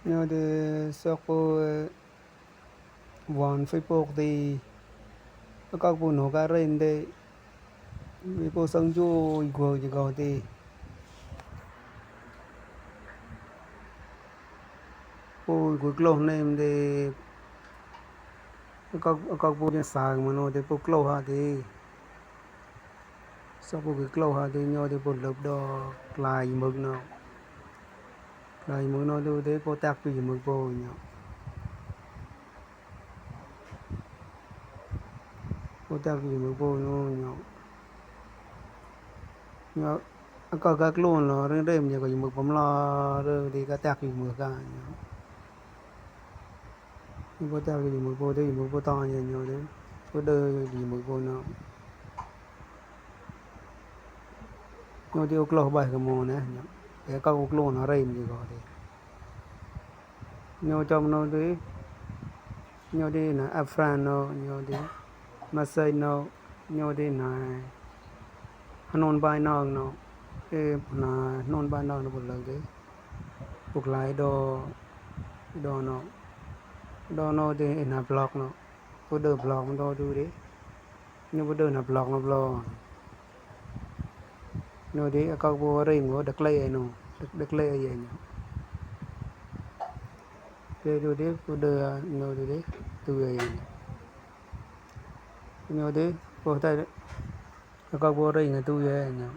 Ja, det så på van foi pouco de các bộ nó cả rên de vì cô sang jo igual de gao de cô igual clo nem de các bộ de sang mà nó de po clo ha de so po cái clo ha de nho de po lợp đo lại mực nó lại mực nó de po tạc pi mực po nhá po tạc pi mực po nó nhá nhá các clo nó rem nhá có mực pom la rồi de ka tạc pi mực ka nhá po tạc pi mực po de mực po ta nhá de po de pi mực po nó nó de clo bài cái mồ nè nhá cái các clo nó rem gì có de nhá trong nó de nhá de na afrano nhá de Masai no nhá de na Hanon bai nang no na non bai nang no bol de puk lai do no de na block no po de block no du de no po de na block no block no de ka bo re ngo de clay no de clay ye no de du de po de no de tu ye no de po ta ka bo re ngo tu ye no